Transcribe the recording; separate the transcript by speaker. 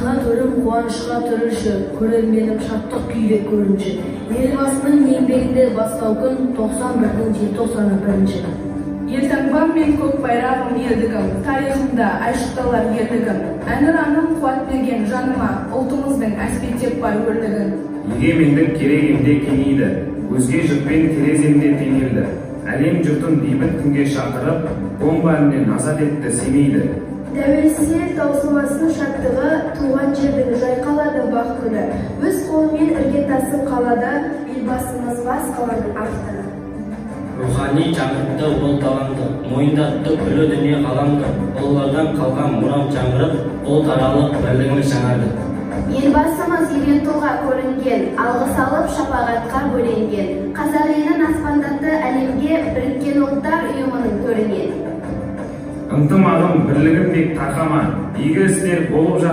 Speaker 1: Төрім қуанышқа түрінші, көрерменім шаттық күйге көрінші. Елбасының еңбегінде бастау күн, 91-дің желтоқсаны бірінші.
Speaker 2: Елтаңбам мен көк байрағым елдігім, тарихымда айшықталар ерлігім. Әнұраным қуат берген жаныма, ұлтымыздың әспеттеп бар өрлігін.
Speaker 3: Егемендік керек емде кеңейді, өзге жұртпен тереземде теңелді. Әлем жұртын бейбіт күнге шақырып, бомба әнінен азат етті Семейді.
Speaker 4: Тәуелсіз ел таусылмасын шаттығы, туған жердің жайқалады бақ гүлі. Өз қолымен іргетасын қалады, Елбасымыз бас қаланың авторы.
Speaker 5: Рухани жаңғыртты ол даламды, мойындатты күллі дүние ғаламды. Ұлылардан қалған мұрам жаңғырып, ұлтаралық бірлігіміз жаңарды.
Speaker 6: Елбасымыз ерен тұлға көрінген, алғыс алып шапағатқа бөленген. Қазақ елін аспандатты әлемге, Біріккен Ұлттар Ұйымының төрінен.
Speaker 3: Ынтымағым, бірлігім тек тарқама, игі істер болып жатыр.